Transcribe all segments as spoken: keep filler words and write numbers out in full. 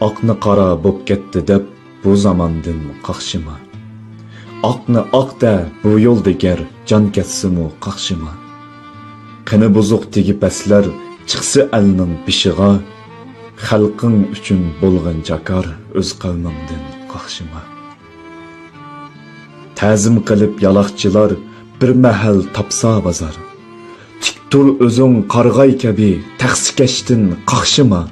ئاقنى قارا بوپ كەتتى دەپ، بۇ زاماندىن قاقشىما. ئاقنى ئاق دە، بۇ يولدا گەر جان كەتسىمۇ قاقشىما. قېنى بۇزۇق تېگىپ ئەسلەر چىقسا ئەلنىڭ بېشىغا، خەلقىڭ ئۈچۈن بولغىن چاكار، ئۆز قەۋمىڭدىن قاقشىما. تەزىم قىلىپ يالاقچىلار بىر مەھەل تاپسا بازار. تىك تۇر ئۆزۈڭ قارىغاي كەبى تەخسىكەشتىن قاقشىما.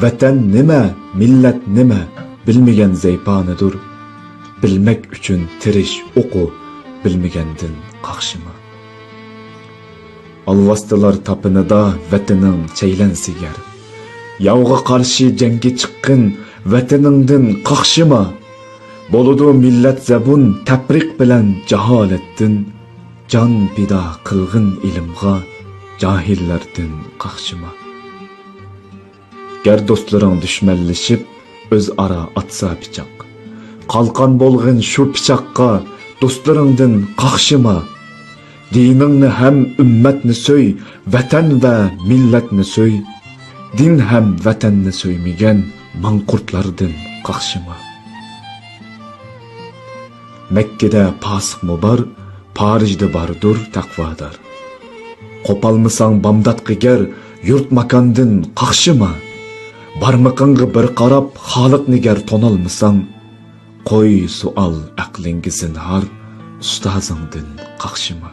ۋەتەن نېمە، مىللەت نېمە، بىلمىگەن زەيپانىدۇر. بىلمەك ئۈچۈن تىرىش ئوقۇ، بىلمىگەندىن قاقشىما. ئالۋاستىلار تاپىنىدا ۋەتىنىڭ چەيلەنسە گەر. ياۋغا قارشى جەڭگە چىققىن، ۋەتىنىڭدىن قاقشىما. بولىدۇ مىللەت زەبۇن تەپرىق بىلەن جاھالەتتىن. جان پىدا قىلغىن ئىلىمغا، جاھىللەردىن قاقشىما. گەر دوستلىرىڭ دۈشمەنلىشىپ، ئۆزئارا ئاتسا پىچاق، قالقان بولغىن شۇ پىچاققا، دوستلىرىڭدىن قاقشىما. دىنىڭنى ھەم ئۈممەتنى سۆي، ۋەتەن ۋە مىللەتنى سۆي. دىن ھەم ۋەتەننى سۆيمىگەن ماڭقۇرتلاردىن قاقشىما. مەككىدە پاسىقمۇ بار، پارىژدا باردۇر تەقۋادار. قوپالمىساڭ بامداتقا گەر، يۇرت ماكاندىن قاقشىما. بارمىقىڭغا بىر قاراپ خالىقنى گەر تونالمىساڭ، قوي سوئال ئەقلىڭگە زىنھار، ئۇستازىڭدىن قاقشىما.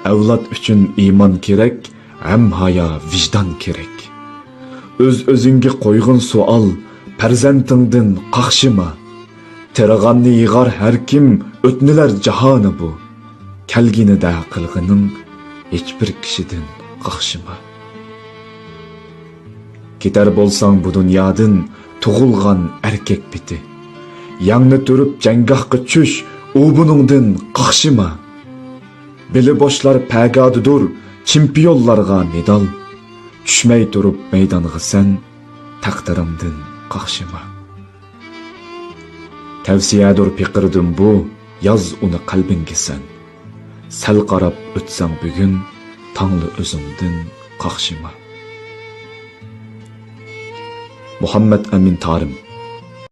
ئەۋلاد ئۈچۈن ئىمان كېرەك، ھەم ھايا، ۋىجدان كېرەك. ئۆز-ئۆزۈڭگە قويغىن سوئال، پەرزەنتىڭدىن قاقشىما. تېرىغاننى يىغار ھەر كىم، ئۆتنىلەر جاھانى بۇ. كەلگىنىدە قىلغىنىڭ، ھېچبىر كىشىدىن قاقشىما. كېتەر بولساڭ بۇ دۇنيادىن، تۇغۇلغان ئەركەك پېتى. يەڭنى تۈرۈپ جەڭگاھقا چۈش، ئۇ بۇنىڭدىن قاقشىما. بېلى بوشلار پەگادىدۇر، چېمپىيونلارغا مېدال. چۈشمەي تۇرۇپ مەيدانغا سەن، تەقدىرىڭدىن قاقشىما. تەۋسىيەدۇر پېقىردىم بۇ، ياز ئۇنى قەلبىڭگە سەن. سەل قاراپ ئۆتسەڭ بۈگۈن، تاڭلا ئۆزۈڭدىن قاقشىما. مۇھەممەد ئەمىن تارىم.